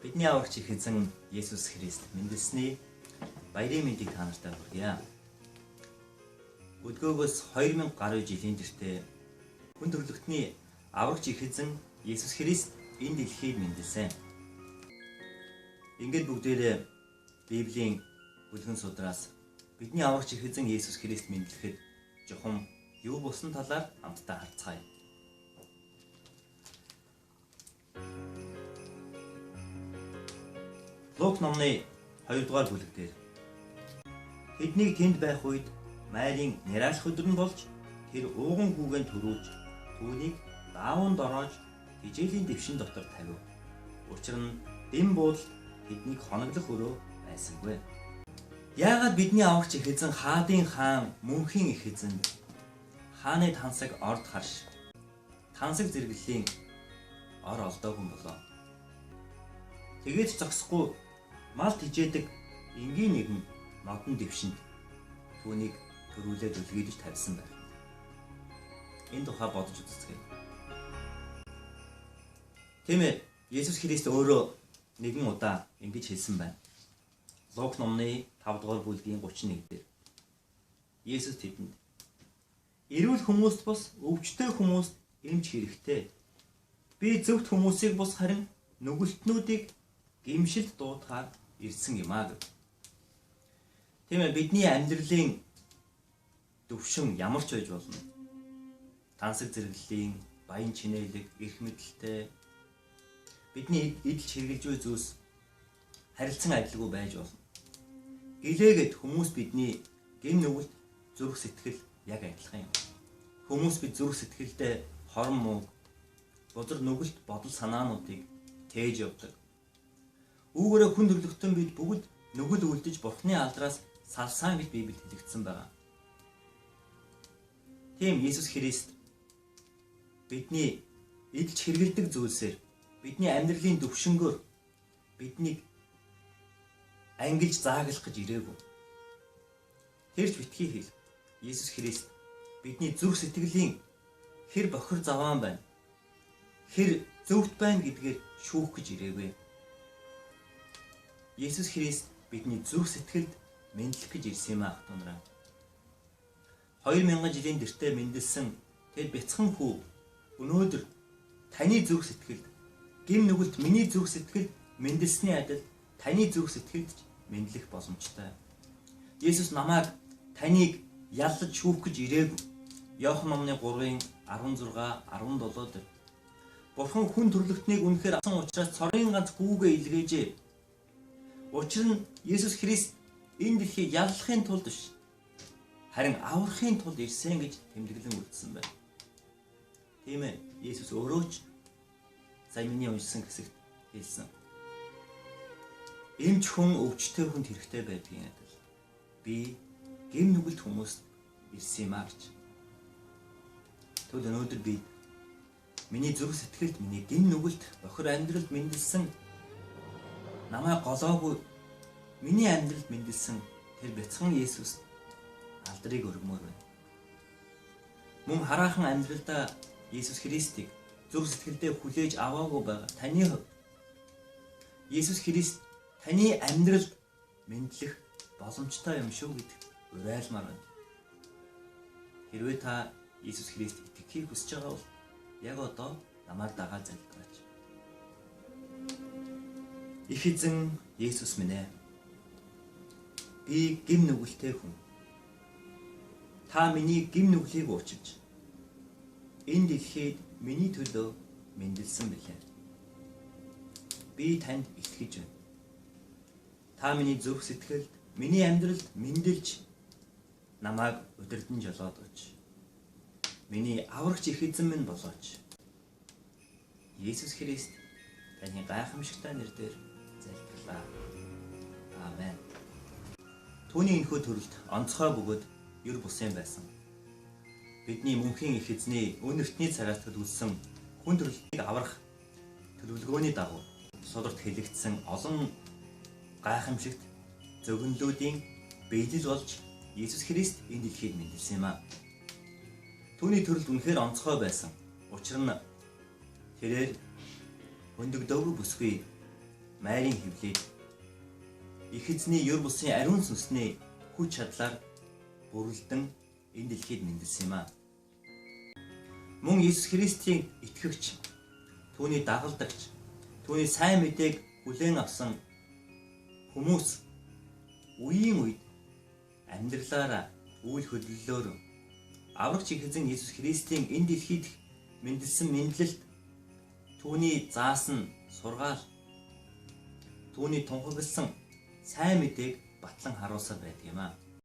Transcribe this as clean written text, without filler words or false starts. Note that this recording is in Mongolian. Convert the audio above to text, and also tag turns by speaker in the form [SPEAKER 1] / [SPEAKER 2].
[SPEAKER 1] Бидний аврагч их эзэн Есүс Христ мэндэлсний баярын мэндийг та нартай хүргье. Өдгөөгөөс 2000 гаруй жилийн тэртээ хүн төрлөختний аврагч их эзэн Есүс Христ энэ дэлхийд мэндэлсэн. Ингээд бүгдээрээ Библийн бүлгэн судраас бидний аврагч их эзэн Есүс Христ мэдлэхэд жухам юу болсон талаар хамтдаа харцгаая. Лук номны 2 дугаар бүлэг дээр тэднийг тэнд байх үед Марийн нэралх өдөр нь болж тэр ууган хүүгэн төрүүлж түүнийг даавн дороож тэжээлийн дэвшин дотор тавив. Учир нь дэм буудалд тэднийг хоноглох өрөө байсангүй. Яагаад бидний аврагч их эзэн хаадын хаан мөнхийн их эзэнд хааны тансаг орд харш тансаг зэрэглэлийн ор олдоогүй болоо. Тэгээд зогсохгүй мал тижээдэг энгийн нэгэн модон дэвшинд түүнийг төрүүлээд үлгийлж тавьсан байх. Энэ тухай бодож үзцгээе. Тийм ээ, Есүс Христ өөрөө нэгэн удаа ингэж хэлсэн байна. Лук номны 5 дугаар бүлгийн 31 дээр. Есүс тэдэнд эрүүл хүмүүст бус өвчтөй хүмүүст эмч хэрэгтэй. Би зөвхт хүмүүсийг бус харин нүгэлтнүүдийг гэмшилд дуудахаар ирсэн юм аа гэв. Тийм ээ, бидний амьдралын төвшин ямар ч байж болно. Тансаг зэрэглэлийн, баян чинээлэг, эрх мэдэлтэй бидний эдэлж хэрэгжилж буй зүйлс харилцан адилгүй байж болно. Гэлээгээд хүмүүс бидний гэм нүгэлт зүрх сэтгэл яг адилхан юм. Хүмүүс бид зүрх сэтгэлдээ хорон мууг, бузар нүгэлт бодол санаануудыг тээж явдаг. Үүгээрээ хүн төрлөختөн бид бүгд нүгэл үлдэж Бурхны алдраас салсан гэж Библиэд хэлэгдсэн байна. Тийм Есүс Христ бидний эдэлж хэрэгэлдэг зүйлсээр бидний амьдралын төвшөнгөөр биднийг ангилж зааглах гэж ирээгүй. Тэр ч битгий хэл. Есүс Христ бидний зүрх сэтгэлийн хэр бохир заваан байна, хэр зөвхт байна гэдгээр шүүх гэж ирээгүй. Есүс Христ бидний зүрх сэтгэлд мэдлэх гэж ирсэн юм ах トゥ нараа. 2000 жилийн тэртээ мэндэлсэн тэр бяцхан хүү өнөөдөр таны зүрх сэтгэлд гэм нүгэлт миний зүрх сэтгэлд мэндэлсний адил таны зүрх сэтгэлд ч мэдлэх боломжтой. Есүс намайг таныг яллаж шүүх гэж ирээгүй. Иохан номны 3-ын 16 17 дээр Бурхан хүн төрлөختнийг үнэхээр авсан учраас цорын ганц хүүгээ илгээжээ. Учир нь Есүс Христ энэ дэлхийг яллахын тулд биш, харин аврахын тулд ирсэн гэж тэмдэглэн үлдсэн байна. Тийм ээ, Есүс өөрөө ч сая миний уншсан хэсэгт хэлсэн. Эмч хүн өвчтөй хүнд хэрэгтэй байдгийн адил би гэм нүгэлт хүмүүст ирсэн юм а гэж. Тэгвэл өнөөдөр би миний зүрх сэтгэлд миний гэм нүгэлт бохир амьдралд мэндэлсэн намайг голоогүй миний амьдралд мэндэлсэн тэр бяцхан Есүс алдрыг өргөмөр байна. Мөн хараахан амьдралдаа Есүс Христийг зүрх сэтгэлдээ хүлээж аваагүй байгаа таны хувьд Есүс Христ таны амьдралд мэдлэх боломжтой юм шүү гэдэгт уриалмаар байна. Хэрвээ та Есүс Христ итгэхийг хүсэж байгаа бол яг одоо намайг дагаад залбираач. Их эзэн Есүс минь ээ. Би гэм нүгэлтэй хүн. Та миний гэм нүглийг уучлж энэ дэлхийд миний төлөө мэндэлсэн билээ. Би танд итгэж байна. Та миний зүрх сэтгэлд, миний амьдралд мэндэлж намайг удирдан жолоод өч. Миний аврагч их эзэн минь болооч. Есүс Христ таны гайхамшигтай нэрээр залбирлаа. Аамен. Түүний энэхүү төрөлд онцгой бөгөөд ер бусын байсан. Бидний мөнхийн их эзний өн эртний цагаас төлөвлөсөн хүн төрлөختийг аврах төлөвлөгөөний дагуу сударт хэлэгдсэн олон гайхамшигт зөгнөлүүдийн биелэл болж Есүс Христ энэ дэлхийд мэндэлсэн юм а. Түүний төрөлд үнэхээр онцгой байсан. Учир нь тэрээр хөндөгдөөгүй бүсгүй Майрын хөвлөд их эзний ер бусын ариун сүнсний хүч чадлаар бүрэлдэн энэ дэлхийд мэндэлсэн юм аа. Мөн Иесус Христийн итгэгч, түүний дагалдагч, түүний сайн мэдээг хүлээн авсан хүмүүс үеийн үед амьдралаараа үйл хөдлөлөөр аврагч их эзэн Иесус Христийн энэ дэлхийд мэндэлсэн мэндлэлт түүний заасан сургаал түүний тунхагласан сайн мэдээг батлан харуулсаар байдаг юм аа.